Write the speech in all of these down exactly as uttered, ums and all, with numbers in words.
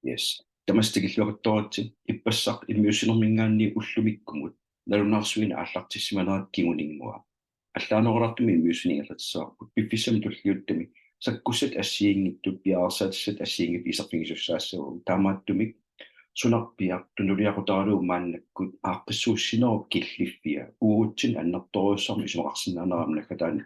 Yes. Tamassi tikilluaqquttoritsi, ippassaq immiussinermiingaanniit ullumikkumut nalunaarsuineq aallartissimanerat kinguninngua. Allaanerulaartumik immiussineq ingerlatissavarput, piffissami tulliuttumi sakkussat assigiinngitsut piareersaatissat assigiinngitsut iserfigisussaassavagut. Taamaattumik sunarpiaq tunuliaqutaralugu maannakkut aaqqissuussinerup killiffia uagutsinnut annertoorujussuarmik isumaqarsinnaanera aamma naggataani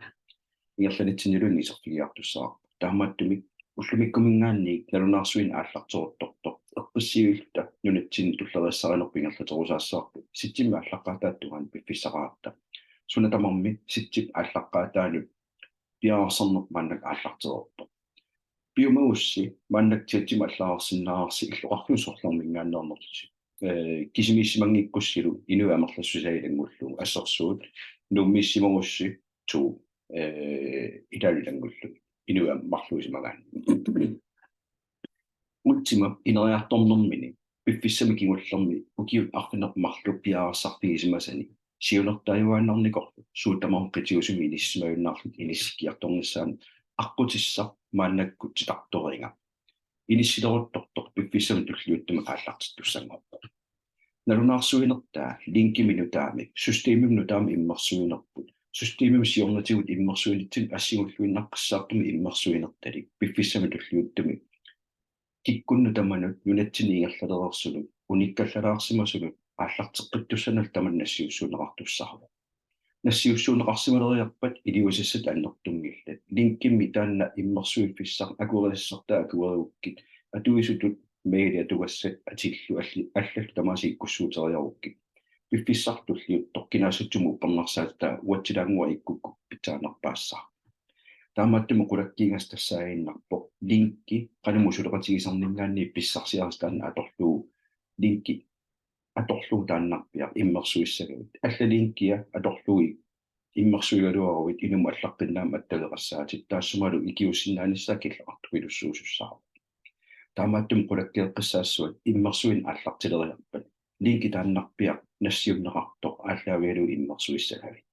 ingerlanitsinniluunniit iserfigiartussavarput. Taamaattumik ullumikkumiingaanniit nalunaarsuineq aallarteruttortoq eqqissivilluta nunatsinni tulleriissarinerput ingerlaterusaassavarput, septembarip aallaqqaataata tungaanut piffissaqaratta. Suna tamarmi septembarip aallaqqaataanut piareersarneq maannakkut aallarteruttorpoq. Piumagussi maannakkut septembarip aallaqqaataani illoqarfiup sorlermiingaanneernerlusi. Eh, kisimiissimanngikkussilu inuit amerlassusia ilanngullugu, assersuut Nuummiissimagussi to, eh, ilaalu ilanngullugu inuit marluusimagaanni. Ultima ineriartornermini piffissami kingullermi ukiut arfineq-marluk piareersarfigisimasani siunertaajuaannarnikorlu suut tamarmik qitiusumi inissisimajunnaarlutik inissikkiartornissaanut aqqutissaq maannakkut titartoriga inissileruttortoq piffissami tulliuttumi aallartittussanngorpoq. Nalunaarsuinertaa linkimik nutaamik, systemimik nutaamik immersuinerput, systemimik siornatigut immersuinitsinnik assigulluinnaqqissaartumik immersuinertalik piffissami tulliuttumi kikkunnut tamanut nunatsinni ingerlalereersunut unikkallalaarsimasunut aallarteqqittussanullu tamanna nassiussuunneqartussaavoq. Nassiussuunneqarsimaleriarpat iliuusissat annertunngillat. Linkimik taanna immersuiffissaq akuerisassartaa akuerigukkit, atuisutut mailit atugassat atillu alli-, allallu tamaasa ikkussuuteriarukkit, piffissaq tulliuttoq kinaassutsumut uppernarsaataa uatsilaannguaq ikkukkukku pitsaanerpaassaaq. Taamaattumik qulakkeeqqassaaginnarpoq linki qanimut suleqatigisarniingaanniit pissarsiarisat taanna atorlugu, linki atorlugu taannarpiaq immersuissagavit. Alla linkia atorlugu immersuigaluaruit inummut allaqqinnaammat attaveqassaatit, taassumalu ikiuussinnaanissaa killeqartupilussuusussaavoq. Taamaattumik qulakkeeqqissaassuat immersuineq aallartileriarpat linki taannarpiaq nassiunneqartoq aallaavigalugu immersuissagavit.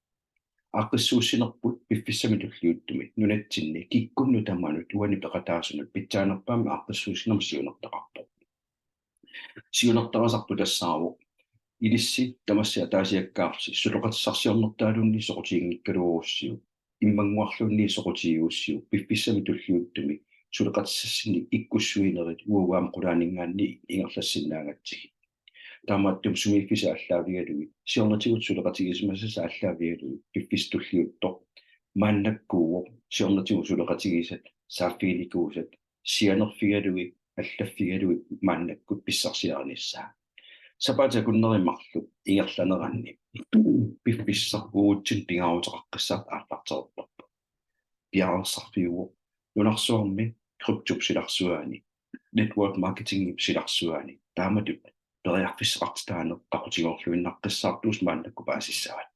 Aaqqissuussinerput piffissami tulliuttumi nunatsinni kikkunnut tamanut uani peqataasunut pitsaanerpaamik aaqqissuussinermik siunertaqarpoq. Siunertarisarput tassaavoq ilissi tamassi ataasiakkaarlusi suleqatissarsiornertaaluunniit soqutiginngikkaluarussiuk, immannguarluunniit soqutigigussiuk, piffissami tulliuttumi suleqatissassinnik ikkussuinerit uagut aamma qulaaniingaanniit ingerlassinnaagatsigit. Taamaattumik sumiiffissi aallaavigalugit, siornatigut suleqatigisimasassat aallaavigalugit, piffissaq tulliuttoq maannakkuuvoq siornatigut suleqatigisat saaffiginikuusat sianerfigalugit, allaffigalugit maannakkut pissarsiarinissaa. Sapaatip akunneri marluk ingerlaneranni piffissaq uagutsinnut pingaaruteqaqqissaartoq aallarteruttorpoq. Piareersarfiuvoq nunarsuarmi kryptop silarsuaani, network marketingip silarsuaani taamatut periarfissaqartitaaneq qaqutigoorluinnaqqissaartuusoq maannakkut paasissavat.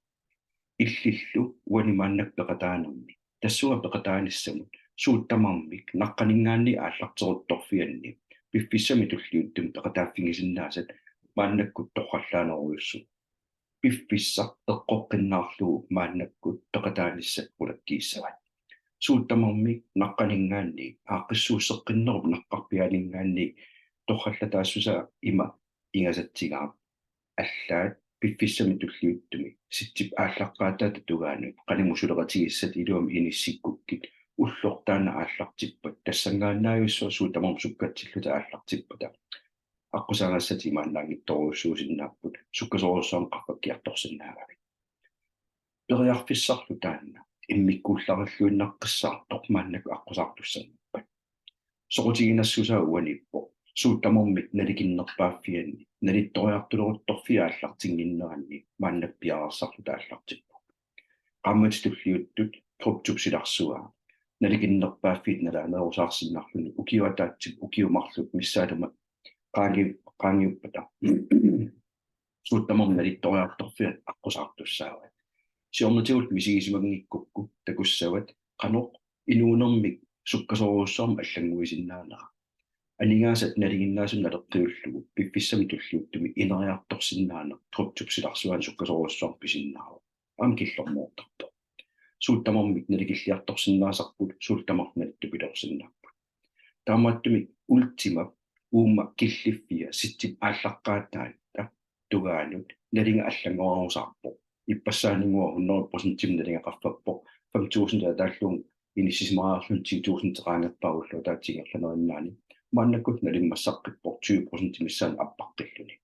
Illillu uani maannakkut peqataanermi tassunga peqataanissamut suut tamarmik naqqaniingaanniit aallarteruttorfianni piffissami tulliuttumi peqataaffigisinnaasat maannakkut torrallaanerujussuupput. Piffissaq eqqoqqinnaarlugu maannakkut peqataanissat qulakkiissavat. Suut tamarmik naqqaniingaanniit aaqqissuusseqqinnerup naqqarpiaaniingaanniit torrallataassusaa ima ingasatsigaaq: allaat piffissami tulliuttumi septembarip aallaqqaataata tungaanut qanimut suleqatigisassat iluamik inissikkukkit, ulloq taanna aallartippat tassanngaannavissuaq suut tamarmik sukkatsilluta aallartippata aqqusaagassat imaannaanngitsorujussuusinnaapput, sukkasoorujussuarmik qaffakkiartorsinnaagavit. Periarfissarlu taanna immikkuullarilluinnaqqissaartoq maannakkut aqqusaartussanngorpat. Soqutiginassusaa uaniippoq suut tamarmik nalikinnerpaaffianni nalittoriartuleruttorfiit aallartinnginneranni maannakkut piareersarluta aallartippoq. Qaammatit tulliuttut kryptop silarsuaa nalikinnerpaaffiit nalaanerusaarsinnarluni ukiup ataatsip ukiut marluk missaalluta qaangi-, qaangiuppata suut tamarmik nalittoriartorfiat aqqusaartussaavat. Siornatigut misigisimanngikkukkit takussavat qanoq inuunermik sukkasoorujussuarmik allannguisinnaanera. Aningaasat nalinginnaasumik naleqqiullugu piffissami tulliuttumi ineriartorsinnaaneq kryptop silarsuaani sukkasoorujussuarmik pisinnaavoq. Aamma killormoortarpoq. Suut tamarmik nalikilliartorsinnaasarput, suut tamarmik nalittupiloorsinnaapput. Taamaattumik Ultima uuma killiffia sitsip aallaqqaataata tungaanut nalinga allanngorusaarpoq. Ippassaaninnguaq hundrede procentimik nalinga qaffappoq, fem tusind ataallugu inissisimariarluni ti tusind teqaangattaarullu ataatsip ingerlanerinnaani. Maannakkut nalimmassaqqippoq tyve procent missaani appaqqilluni.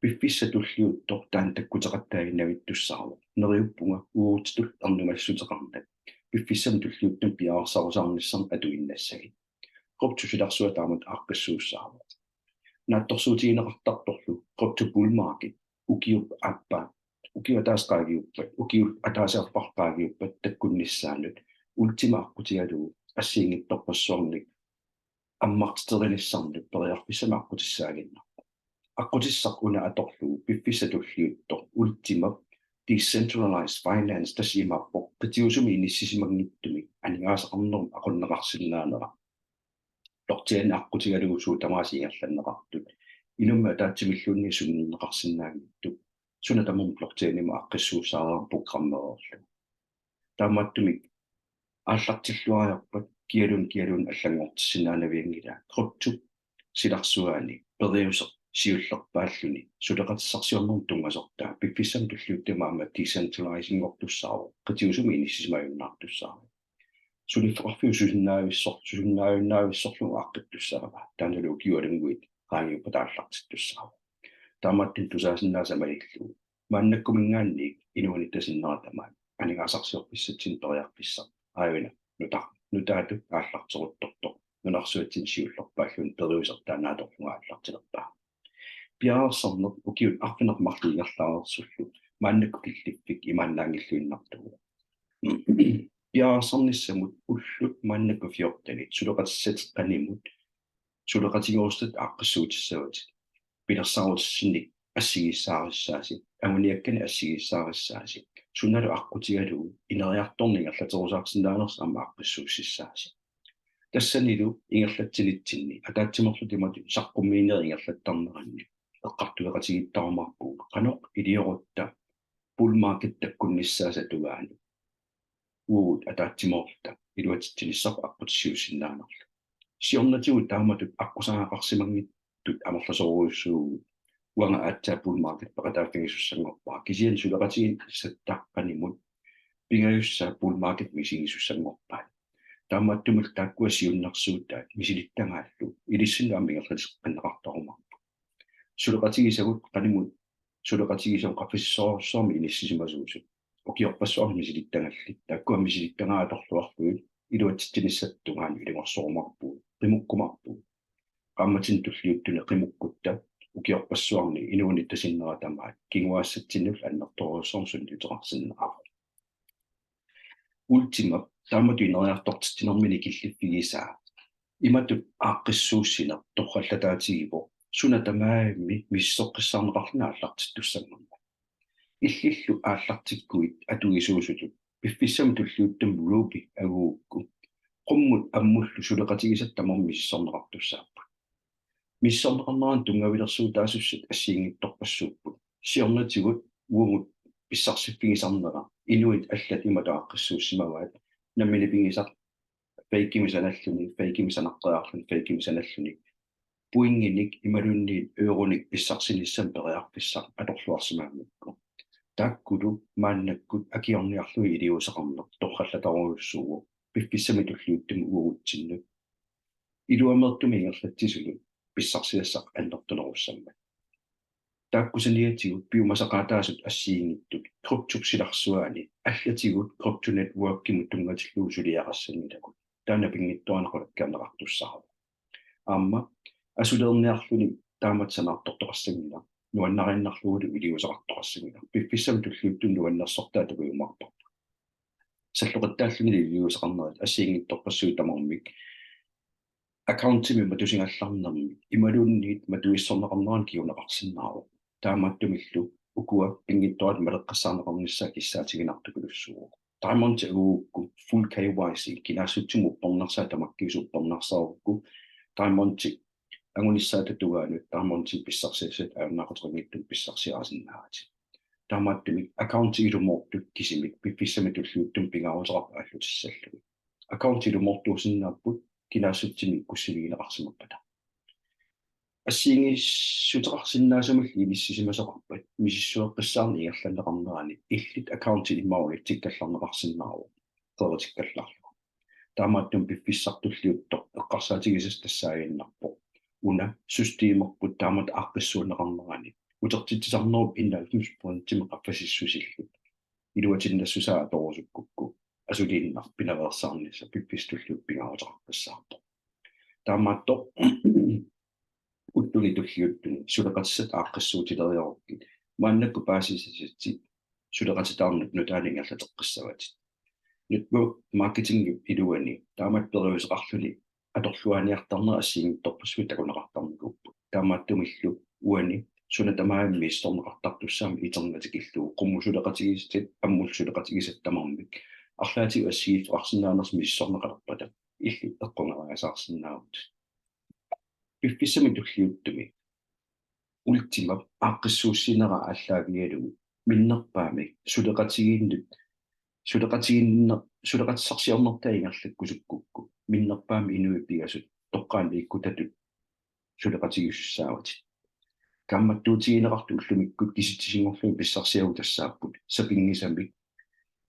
Piffissaq tulliuttoq taanna takkuteqattaaginnavittussaavoq. Neriuppunga uagutsitut ernumassuteqarnat piffissami tulliuttumi piareersarusaarnissamik atuinnassagit. Kryptop silarsua taamatut aaqqissuussaavoq. Naatsorsuutigineqartartorlu krypto bull market ukiup aappaa, ukiup ataaseq qaangiuppat, ukiut ataaseq arfeq qaangiuppat takkunnissaanut Ultima aqqutigalugu assigiinngitsorpassuarnik ammartiterinissannut periarfissamik aqqutissaaginnarpoq. Aqqutissaq una atorlugu piffissaq tulliuttoq Ultima Decentralized Finance, tassa imaappoq qitiusumik inissisimanngitsumik aningaasaqarnerup aqunneqarsinnaanera. Blockchain aqqutigalugu suut tamaasa ingerlanneqartut, inummit ataatsimilluunniit sunnerneqarsinnaanngitsut, suna tamarmi blockchainimut aaqqissuussareermat programmereerlugu. Taamaattumik aallartilluariarpat kialuunniit kialuunniit allanngortissinnaanavianngilaa. Kryptop silarsuani periuseq siullerpaalluni suleqatissarsiornermut tunngasortaa piffissami tulliuttumi aamma decentralizinngortussaavoq, qitiusumik inissisimajunnaartussaavoq. Suliffeqarfiup susinnaavissor-, susinnaajunnaavissarlu aaqqittussaavaa. Taannalu ukiualunnguit qaangiuppata aallartittussaavoq. Taamaattumik tusaasinnaasat malillugu maannakkumiingaanniit inuunitta sinnera tamaat aningaasarsiorfissatsinnik periarfissaq aajuna nuta-, nutaatut aallarteruttortoq nunarsuatsinni siullerpaalluni periusertaa naatorlugu aallartilerpaa. Piareersarneq ukiut arfineq-marluk ingerlareersullu maannakkut killiffik imaannaanngilluinnartuuvoq. Piareersarnissamut ullut maannakkut fjortenit suleqatissatit qanimut suleqatigerusutit aaqqissuutissavatit. Pilersaarutissinnik assigiissaarissaasi, anguniakkanik assigiissaarissaasi, sunalu aqqutigalugu ineriartorneq ingerlaterusaarsinnaanersoq aamma aaqqissuussissaasi. Tassanilu ingerlatsinitsinni ataatsimeerluta imatut saqqummiinerit ingerlattarneranni eqqartueqatigiittarumaarpugut qanoq iliorutta bull market takkunnissaasa tungaanut uagut ataatsimoorluta iluatsitsinissaq aqqutissiuussinnaanerlugu. Siornatigut taamatut aqqusaaqqarsimanngitsut amerlasoorujussuuvugut. Uanga aatsaat bull market peqataaffigisussanngorpara, kisianni suleqatigisatta qanimut pingajussaat bull market misigisussanngorpaat. Taamaattumillu taakkua siunnersuutaat misilittagaallu ilissinnut aamma ingerlateqqinneqartarumaarput. Suleqatigisagut qanimut suleqatigisavut qaffasissorujussuarmik inissisimasuusut ukiorpassuarni misilittagallit, taakkua misilittagaat atorluarlugit iluatsitsinissatta tungaanut ilungersorumaarpugut, qimukkumaarpugut. Qaammatini tulliuttuni qimukkutta ukiorpassuarni inuunitta sinnera tamaat kinguaassatsinnullu annertoorujussuarmik sunniuteqarsinnaavoq. Ultima taamatut ineriartortitsinermini killiffigisaa imatut aaqqissuussineq torrallataatigivoq suna tamarmi misissoqqissaarneqarluni aallartittussanngormat. Illillu aallartikkuit atuisuusutut piffissami tulliuttumi Ruby angugukku qummut ammullu suleqatigisatit tamarmik misissorneqartussaapput. Misissorneqarneranut tunngavilersuutaasussat assigiinngitsorpassuupput. Siornatigut uagut pissarsiffigisarnera inuit allat imatut aaqqissuussimavaat, nammineq pigisaq fakemik sanalluni, fakemik sanaqqeriarluni, fakemik sanalluni. Pointinik imaluunniit euronik pissarsinissamut periarfissaq atorluarsimagamikku. Taakkulu maannakkut akiorniarlugit iliuuseqarneq torrallatarujussuuvoq piffissami tulliuttumi uagutsinnut iluameertumik ingerlatsisunut pissarsiassaq annertunerussammat. Taakku saniatigut piumasaqaataasut assigiinngitsut kryptop silarsuani allatigut krypto networkimut tunngatillugu suliaqassanngilagut. Taanna pinngitsoorani qulakkeerneqartussaavoq. Aamma asuliiniarluni taamatut sanaartortoqassanngilaq, nuannariinnarlugulu iliuuseqartoqassanngilaq. Piffissami tulliuttumi nuannersortaa takujumaarparput. Salloqittaalluni iliuuseqarnerit assigiinngitsorpassuit tamarmik accountimik matusigallarnermik imaluunniit matuissorneqarneranut kinguneqarsinnaavoq. Taamaattumillu ukua pinngitsoorata maleqqissaarneqarnissaat kissaatiginartupilussuuvoq. Diamond angugukku full K Y C kinaassutsimut uppernarsaat tamakkiisumik uppernarsaarukku Diamond angunissaata tungaanut Diamond pissarsiassat ajunnaaquteqanngitsumik pissarsiarisinnaavatit. Taamaattumik accounti ilumoortut kisimik piffissami tulliuttumi pingaaruteqarpoq aallutissallugu. Accounti ilumoortuusinnaapput kinaassutsimik ikkussivigineqarsimappata. assigiissuteqarsinnaasumillu inissisimasoqarpat misissueqqissaarneq ingerlanneqarnerani illit accountit immaqa unitsikkallarneqarsinnaavoq, qeritikkallarlugu. Taamaattumik piffissaq tulliuttoq eqqarsaatigisassat tassaaginnarpoq una systemerput taamatut aaqqissuunneqarnerani utertitsisarnerup enoghalvfems procentimik qaffasissusillu iluatinnassusaa atorusukkukku asuliinnaq pinaveersaarnissaq piffissaq tulliuttoq pingaaruteqarpassaarpoq. Taamaattoq ulluni tulliuttuni suleqatissat aaqqissuutileriarukkit maannakkut paasisasatsit suleqatitaarnut nutaanik ingerlateqqissavatit. Network marketingip iluani taamatut periuseqarluni atorluaaniartarnerat assigiinngitsorpassuit takuneqartarnikuupput. Taamaattumillu uani suna tamaat misissorneqartartussaammata internetikillugu qummut suleqatigisatit ammut suleqatigisatit tamarmik arlaatigut assigiiffeqarsinnaanersut misissorneqalerpata illit eqqugariasaarsinnaavutit. Piffissami tulliuttumi Ultimap aaqqissuussinera aallaavigalugu minnerpaamik suleqatigiinnut suleqatigiinner- suleqatissarsiornertaa ingerlakkusukkukku minnerpaamik inuit pingasut toqqaannaq ikkutatut suleqatigisussaavatit. Kaammattuutigineqartut ullumikkut kisitsisinngorlugit pissarsiagut tassaapput sapinngisamik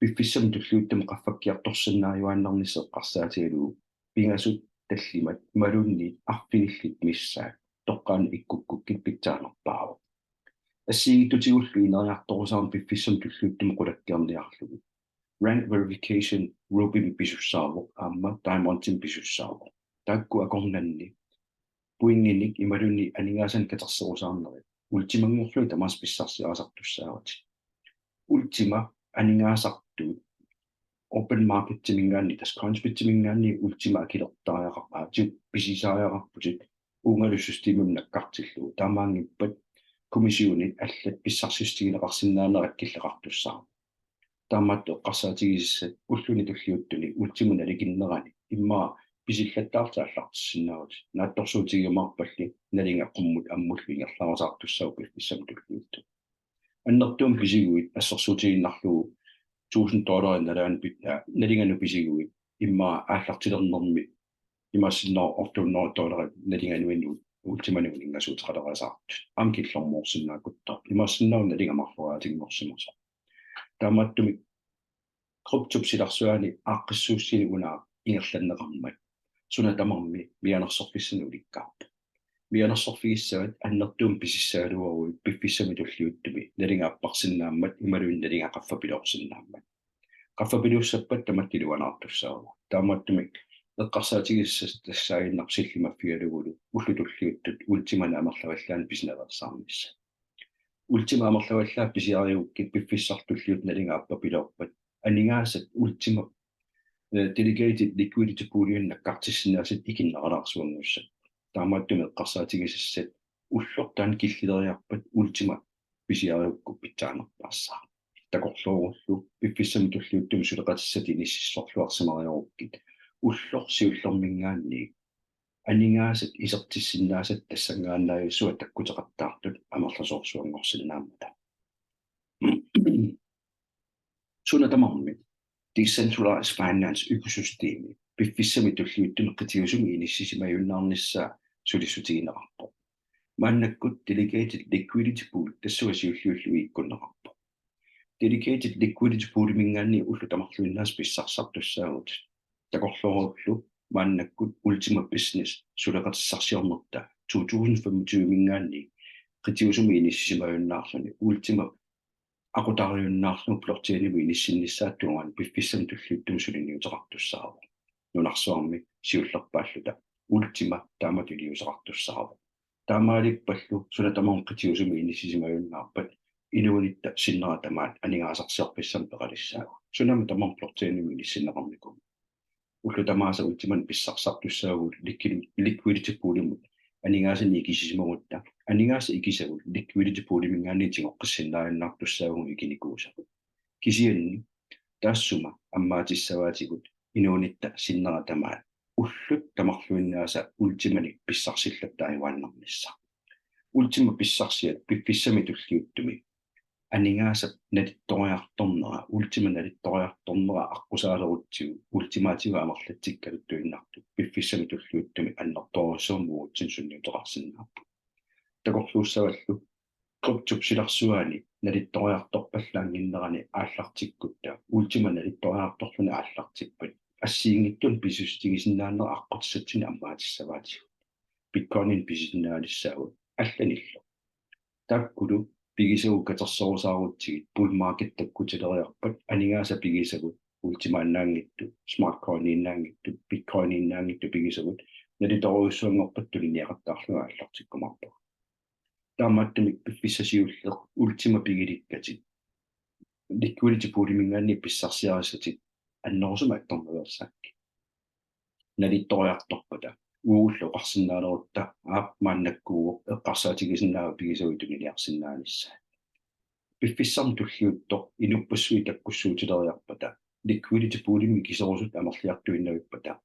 piffissami tulliuttumi qaffakkiartorsinnaajuaannarnissaq eqqarsaatigalugu pingasut tallimat imaluunniit arfinillit missaat toqqaannaq ikkukkukkit pitsaanerpaavoq. Assigiittutigullu ineriartorusaarneq piffissami tulliuttumi qulakkeerniarlugu rank verification groupimi pisussaavoq aamma diamondimi pisussaavoq. Taakku akornanni pointinik imaluunniit aningaasanik katerserusaarnerit Ultimanngorlugit tamaasa pissarsiarisartussaavatit. Ultima aningaasartuut open marketiminngaanniit tassa Coinsbitiminngaanniit Ultima akilertariaqarput, aatsaat pisisaariaqarputit uungalu systemimut nakkartillugu. Taamaanngippat kommissionit allat pissarsissutigineqarsinnaanerat killeqartussaavoq. Taamaattoq eqqarsaatigisassat ulluni tulliuttuni Ultima nalikinnerani immaqa pisillattaarlutit aallartissinnaavutit. Naatsorsuutigiumaarpalli nalinga qummut ammullu ingerlarisaartussaavoq piffissami tulliuttumi. Annertuumik pisiguit assersuutigiinnarlugu tusind dollarit nalaani pit-, aa, nalinganut pisiguit immaqa aallartilernermi imaassinnaavoq otte hundrede dollarit nalinganuinnut Ultimanut uninngasuuteqaleriasaartut. Aamma killormoorsinnaaguttaaq. Imaassinnaavoq nalinga marloriaatinngorsimasoq. Taamaattumik kryptop silarsuani aaqqissuussini una ingerlanneqarmat suna tamarmi mianersorfissanik ulikkaarpoq. Mianersorfigissavat annertuumik pisissagaluaruit piffissami tulliuttumi nalinga apparsinnaammat imaluunniit nalinga qaffapiloorsinnaammat. Qaffapiluussappat tamatta iluanaartussaavoq. Taamaattumik eqqarsaatigisassat tassaaginnarpoq sillimaffigalugulu ullut tulliuttut Ultimanik amerlavallaanut pisiareersaarnissaq. Ultima amerlavallaat pisiarigukkit piffissaq tulliuttoq nalinga appapiloorpat aningaasat Ultima, eh, delegated liquidity poolinik nakkartissinnaasat ikinneralaarsuanngussat. Taamaattumik eqqarsaatigisassat ulloq taanna killileriarpat Ultima pisiarigukku pitsaanerpaassaaq. Takorloorullu piffissami tulliuttumi suleqatissat inississorluarsimariarukkit ulloq siullerminngaanniit aningaasat isertissinnaasat tassanngaannarsuaq takkuteqattaartut amerlasoorsuanngorsinnaammata. Suna tamarmi decentralized finance økosystemi piffissami tulliuttumi qitiusumi inissisimajunnaarnissaa sulissutigineqarpoq. Maannakkut delegated liquidity pool tassunga siulliullugit ikkunneqarpoq. Delegated liquidity pooliminngaanniit ullut tamarluinnaasa pissarsisartussaavugut. Takorloorullu maannakkut Ultima Business suleqatissarsiornerta to tusind femogtyveminngaanniit qitiusumi inissisimajunnaarluni Ultima aqutariunnaarlugu blockchainimut inissinnissaata tungaanut piffissami tulliuttumi suliniuteqartussaavoq. Nunarsuarmi siullerpaalluta Ultima taamatut iliuuseqartussaavoq. Taamaalippallu suna tamarmi qitiusumi inissisimajunnaarpat inuunitta sinnera tamaat aningaasarsiorfissamik peqalissaagut. Sunami tamarmi blockchainimut inissinneqarnikuuvoq. Ullut tamaasa Ultimanik pissarsisartussaavugut liquid-, liquidity poolimut aningaasanik ikisisimagutta aningaasat ikisagut liquidity pooliminngaanniit tigoqqissinnaajunnaartussaavugut ikinikuusagut. Kisianni taassuma ammaatissavaatigut inuunitta sinnera tamaat ullut tamarluinnaasa Ultimanik pissarsillattaajuaannarnissaq. Ultima pissarsiat piffissami tulliuttumi aningaasap nalittoriartornera, Ultima nalittoriartornera aqqusaaleruttigu Ultimaatigut amerlatsikkaluttuinnartut piffissami tulliuttumi annertoorujussuarmik uagutsinnut sunniuteqarsinnaapput. takorluussavallu, kryptop silarsuani nalittoriartorpallaannginnerani aallartikkutta, Ultima nalittoriartorluni aallartippat, assigiinngitsunik pisuussutigisinnaanera aqqutissatsinnik ammaatissavaatigut. Bitcoininik pisisinnaanissaagut allanillu. Taakkulu pigisagut katersorusaarutsigit, bull market takkutileriarpat, aningaasat pigisagut, Ultimaannaanngitsut, Smart Coiniinnaanngitsut, Bitcoiniinnaanngitsut pigisagut, nalitorujussuanngorpat tuniniaqattaarlugit aallartikkumaarpagut. Taamaattumik piffissaq siulleq Ultima pigilikkatit liquidity pooliminngaanniit pissarsiarissatit annerusumik attornaveersaakkit. Nalittoriartorpata uagullu oqarsinnaalerutta, aap, maannakkuuvoq, eqqarsaatigisinnaavat pigisagut tuniniarsinnaanissaat. Piffissami tulliuttumi inuppassuit takkussuutileriarpata, liquidity poolimi kiserusut amerliartuinnavippata,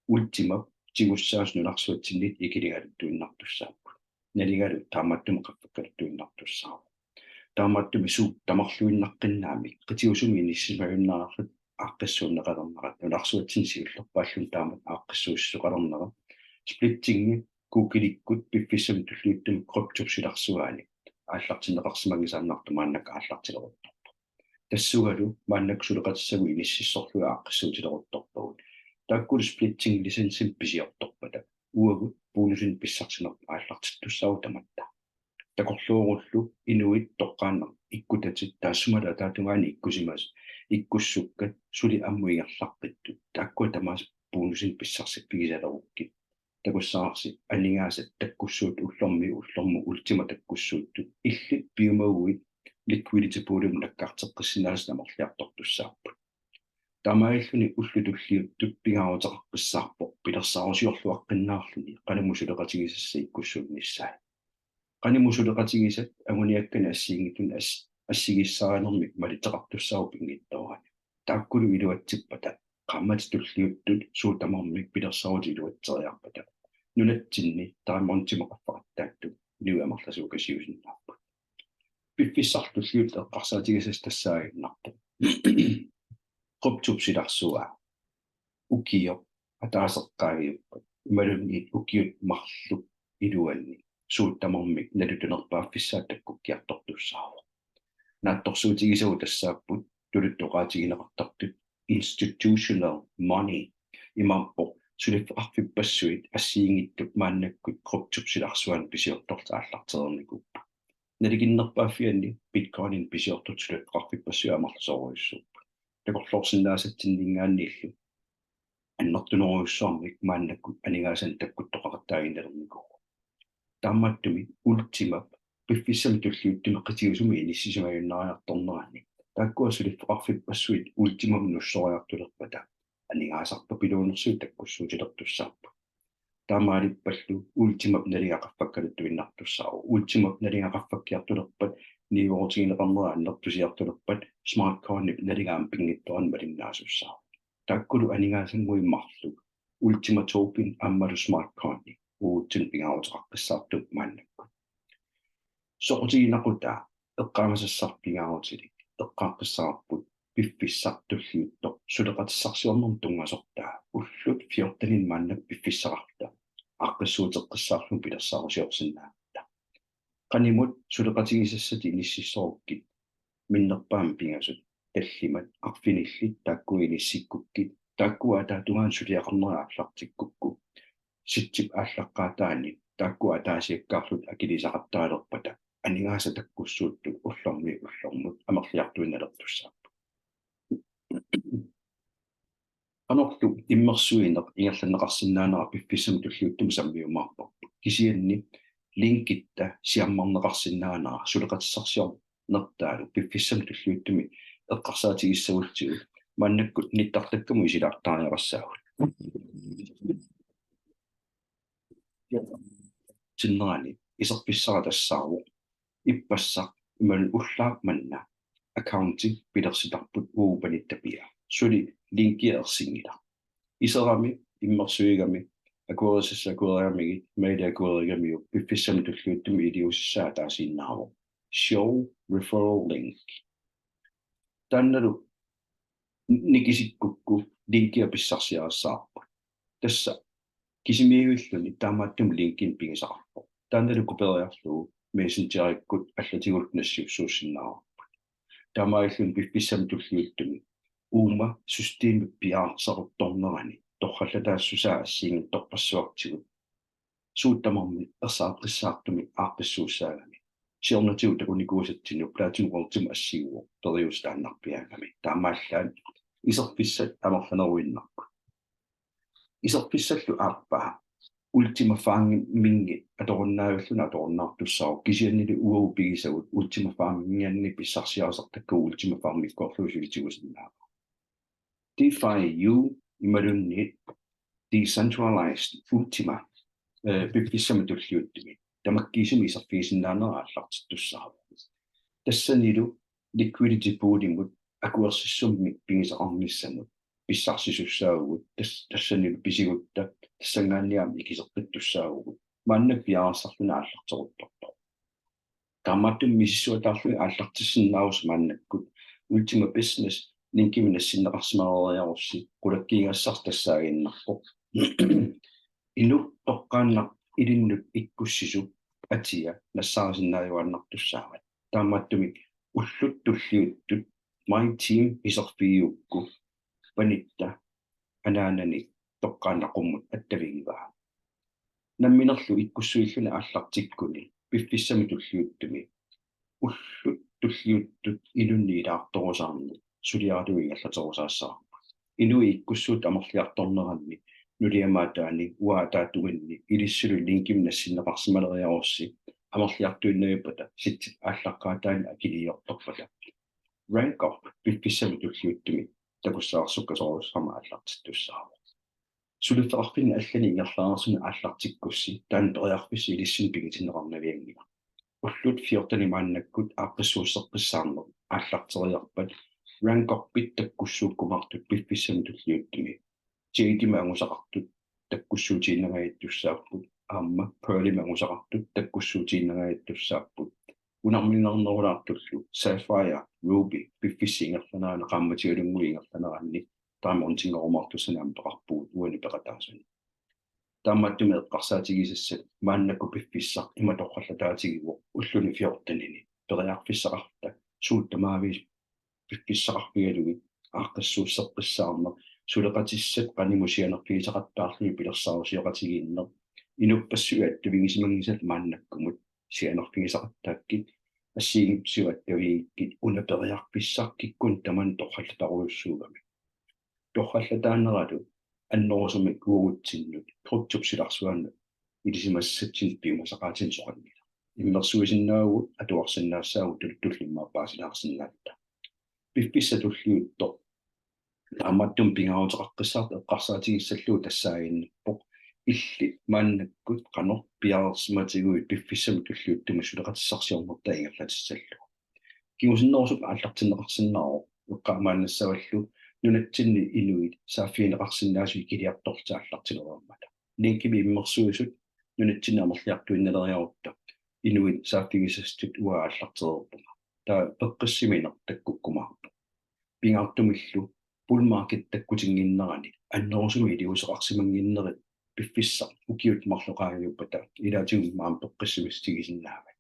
Ultimap tigussaasut nunarsuatsinnit ikiligaluttuinnartussaapput. Nalingalu taamaattumik qaffakkaluttuinnartussaavoq. Taamaattumik suut tamarluinnaqqinnaamik qitiusumi inissisimajunnarlutik aaqqissuunneqalernerat, nunarsuatsinni siullerpaalluni taamatut aaqqissuussisoqalernerat, splittingi Googleikkut piffissami tulliuttumi kryptop silarsuani aallartinneqarsimanngisaannartoq maannakkut aallartileruttorpoq. Tassungalu maannakkut suleqatissagut inississorlugit aaqqissuutileruttorpagut. Taakkulu splitting licensimik pisiortorpata uagut bonusinik pissarsinerput aallartittussaavoq tamatta. Takorloorullu inuit toqqaannaq ikkutatit taassumalu ataatungaani ikkusimasut, ikkussukkat suli ammut ingerlaqqittut, taakkua tamaasa bonusinik pissarsiffigisalerukkit. Takussavarsi aningaasat takkussuuttut ullormiit ullormut Ultima takkussuuttut illit piumaguit liquidity poolimut nakkarteqqissinnaasut amerliartortussaapput. Taamaalilluni ullut tulliuttut pingaaruteqaqqissaarpoq pilersaarusiorluaqqinnaarluni qanimut suleqatigisassat ikkussuunnissaat. Qanimut suleqatigisat anguniakkanik assigiinngitsunik as-, assigiissaarinermik malitseqartussaavoq pinngitsoorani. Taakkulu iluatsippata qaammatit tulliuttut suut tamarmik pilersaarutit iluatseriarpata, nunatsinni Diamondimut qaffaqattaattut inuit amerlasuut kasiusinnaapput. Piffissaq tulliuttoq eqqarsaatigisassat tassaaginnarpoq: kryptop silarsua ukioq ataaseq qaangiuppat imaluunniit ukiut marluk iluanni suut tamarmik nalitunerpaaffissaat takkukkiartortussaavoq. Naatsorsuutigisagut tassaapput tuluttut oqaatigineqartartut institutional money, imaappoq suliffeqarfippassuit assigiinngitsut maannakkut kryptop silarsuani pisiortortut aallartereernikuupput. Nalikinnerpaaffianni Bitcoininik pisiortortut suliffeqarfippassuit amerlasoorujussuupput. Takorloorsinnaasatsinninngaanniillu annertunerujussuarmik maannakkut aningaasanik takkuttoqaqattaaginnalernikuuvoq. Taamaattumik Ultimap piffissami tulliuttumi qitiusumi inissisimajunnariartornerani taakkua suliffeqarfippassuit Ultimamut nussoriartulerpata aningaasarpapiluunersuit takkussuutilertussaapput. Taamaalippallu Ultimap nalinga qaffakkaluttuinnartussaavoq. Ultimap nalinga qaffakkiartulerpat, niuerutigineqarnera annertusiartulerpat, Smart Coinip nalinga aamma pinngitsoorani malinnaasussaavoq. Taakkulu aningaasannguit marluk Ultima Token aammalu Smart Coini uatsinnut pingaaruteqaqqissaartut maannakkut. Soqutiginaqqutaa eqqaamasassaq pingaarutilik eqqaaqqissaarput piffissaq tulliuttoq suleqatissarsiornermut tunngasortaa ullut fjortenit maannakkut piffissaqarluta aaqqissuuteqqissaarlugu pilersaarusiorsinnaagatta. Qanimut suleqatigisassat inississorukkit minnerpaamik pingasut tallimat arfinillit taakkua inissikkukkit, taakkua ataatungaani suliaqarnerit aallartikkukku, sitsip aallaqqaataani taakkua ataasiakkaarluta akilisaqattaalerpata aningaasat takkussuuttut ullormiit ullormut amerliartuinnalertussaapput. Qanorlu immersuineq ingerlanneqarsinnaanera piffissami tulliuttumi sammiumaarparput. Kisianni linkitta siammarneqarsinnaanera suleqatissarsiornertaalu piffissami tulliuttumi eqqarsaatigissagutsigu maannakkut nittartakkamut isilaartariaqassaagut. Sinnerani iserfissara tassaavoq: ippassaq imaluunniit ullaaq manna accounti pilersitarput uagut panittapia. Suli linkia ersinngilaq. Iserami immersuigami akuerisassat akuerigamigit, maili akuerigamiuk piffissami tulliuttumi iliuusissaa ataasiinnaavoq: show referral link. Taannalu nikisikkukku linkia pissarsiarissavarput. Tassa kisimiivilluni taamaattumik linkinik pigisaqarpoq. Taannalu kuperiarlugu Messengerikkut allatigullu nassiussuussinnaavarput. Taamaalilluni piffissami tulliuttumi uuma systemip piaarsaaruttornerani torrallataassusaa assigiinngitsorpassuartigut suut tamarmik ersaaqqissaartumik aaqqissuussaagami. Siornatigut takunikuusatsinnut Platinum Ultima assigiivoq periuseq taannarpiaagami. Taamaallaat iserfissat amerlaneruinnarput. Iserfissallu aappaa Ultima Farmingit atorunnaavilluni atorunnaartussaavoq, kisiannili uagut pigisagut Ultima Farmingianni pissarsiarisartakkagut Ultima Farmikkoorlugu suli tigusinnaavagut. DeFi U imaluunniit Decentralized Ultima, eh, piffissami tulliuttumi tamakkiisumik iserfigisinnaanera aallartittussaavoq. Tassanilu liquidity poolimut akuersissummik pigisaqarnissamut pissarsisussaavugut, tas-, tassanilu pisigutta tassanngaanniit aamma ikiseqqittussaavugut. Maanna piareersarluni aallarteruttorpoq. Taamaattumik misissuataarlugit aallartissinnaavusi maannakkut Ultima Business linkimik nassinneqarsimaleriarussi qulakkiigassarsi tassaaginnarpoq. Inuk toqqaannaq ilinnut ikkussisup atia nassaarisinnaajuaannartussaavat. Taamaattumik ullut tulliuttut My Team iserfigigukku panitta anaanani toqqaannaq qummut attavigivaa. Namminerlu ikkussuilluni aallartikkuni piffissami tulliuttumi ullut tulliuttut ilunni ilaartorusaarneq suliaratuugallarterusaassavarput. Inuit ikkussuuttut amerliartorneranni nuliamaataani uaataatuinni ilissilu linkimik nassinneqarsimaleriarussi amerliartuinnavippata sitsip aallaqqaataani akiliiortorpata. Rank Up piffissami tulliuttumi takussaarsukkasuussama aallartittussaavoq. Suliffeqarfinni allani ingerlareersuni aallartikkussi taanna periarfissaq ilissinnut pigitinneqarnavianngilaq. Ullut fjortenit maannakkut aaqqissuusseqqissaarneq aallarteriarpat Rank Upit takkussuukkumaartut piffissami tulliuttumi Jadeimik angusaqartut takkussuutiinnangajattussaapput, aamma Pearlimik angusaqartut takkussuutiinnangajattussaapput. Unamminernerulaartullu Sapphire, Ruby piffissap ingerlanerani qaammatialunnguup ingerlaneranni taama untinngarumaartussanik aamma peqarpugut uani peqataasuni. Taamaattumik eqqarsaatigisassat maannakkut piffissaq ima torrallataatigivoq ulluni fjortenini periarfissaqarluta suut tamaaviisa piffissaqarfigalugit aaqqissuusseqqissaarneq, suleqatissat qanimut sianerfigisaqattaarlugit pilersaarusioqatigiinneq, inuppassuit attavigisimanngisaat maannakkumut sianerfigisaqattaakkit, assigiinngitsut attavigikkit una periarfissaq kikkunnut tamanut torrallatarujussuugami. Torrallataaneralu annerusumik uagutsinnut kryptop silarsuanut ilisimassatsinnut piumasaqaatinik soqanngilaq. Immersuisinnaavugut atuarsinnaassaagut tuluttullu immaqa paasilaarsinnaavugut. Piffissaq tulliuttoq taamaattumik pingaaruteqaqqissaartoq eqqarsaatigissallugu tassaaginnarpoq illit maannakkut qanoq piareersimatiguit piffissami tulliuttumi suleqatissarsiornertaa ingerlatissallugu. Kingusinnerusukkut aallartinneqarsinnaavoq eqqaamaannassavallu nunatsinni inuit saaffigineqarsinnaasut ikiliartorlutik aallartilereermata. Linkimik immersuisut nunatsinni amerliartuinnaleriarutta inuit saaffigisassatut uanga aallartereerpunga. Taava peqqissimineq takkukkumaarpoq. Pingaartumillu bull market takkutinnginnerani annerusumik iliuuseqarsimannginnerit piffissaq ukiut marluk qaangiuppata ilaatigut maani peqqissimissutigisinnaavatit.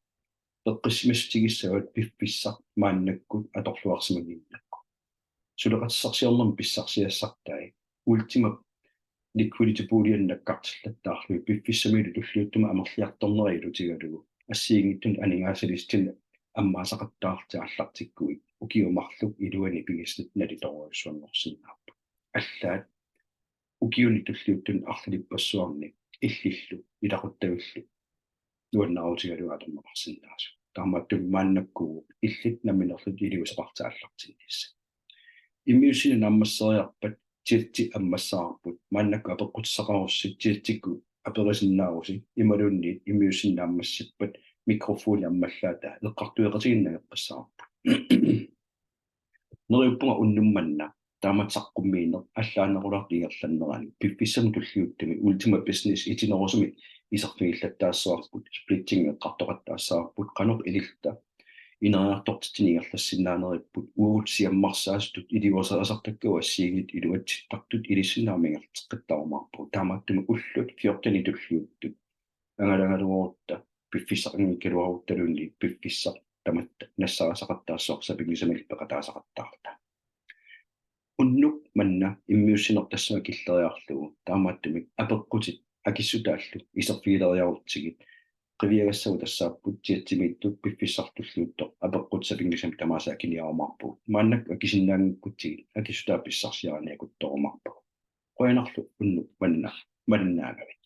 Peqqissimissutigissavat piffissaq maannakkut atorluarsimannginnakku. Suleqatissarsiornermi pissarsiassartai Ultima liquidity poolianut nakkartillattaarlugit piffissamilu tulliuttumi amerliartornera ilutigalugu assigiinngitsunut aningaasaliissutinut ammaasaqattaarlutit aallartikkuit ukiut marluk iluanni pigisatit nalitoorujussuanngorsinnaapput. Allaat ukiuni tulliuttuni arlalippassuarni illillu ilaquttavillu nuannaarutigalugu atorneqarsinnaasut. Taamaattumik maannakkut illit nammineerlutit iliuuseqarlutit aallartinnissat. Immiussineq naammasseriarpat Tilti ammassavarput, maannakkut apeqqutissaqarussi Tiltikkut aperisinnaavusi imaluunniit immiussineq naammassippat mikrofoni ammallaataa eqqartueqatigiinneq nangeqqissavarput. Neriuppunga unnuk manna taamatut saqqummiineq allaanerulaartoq ingerlannerani piffissami tulliuttumi Ultima Business itinerusumik iserfigillattaassavarput, splitting eqqartoqattaassavarput, qanoq ililluta ineriartortitsineq ingerlassinnaaneripput, uagut siammarsaasutut iliuuserisartakkagut assigiinngitsut iluatsittartut ilissinnut aamma ingerlateqqittarumaarpagut. Taamaattumik ullut fjortenit tulliuttut angalagaluarutta piffissaqanngikkaluaruttaluunniit piffissaq tamatta nassarisaqattaassavarsi sapinngisamik peqataasaqattaarluta. Unnuk manna immiussineq tassuma killeriarlugu taamaattumik apeqqutit akissutaallu iserfigileriarutsigit qiviagassagut tassaapput chatsimiittut piffissaq tulliuttoq apeqqutit sapinngisamik tamaasa akiniarumaarpagut. Maannakkut akisinnaanngikkutsigit akissutaat pissarsiariniakuttoorumaarpagut. Qujanarlu unnuk manna malinnaagavit.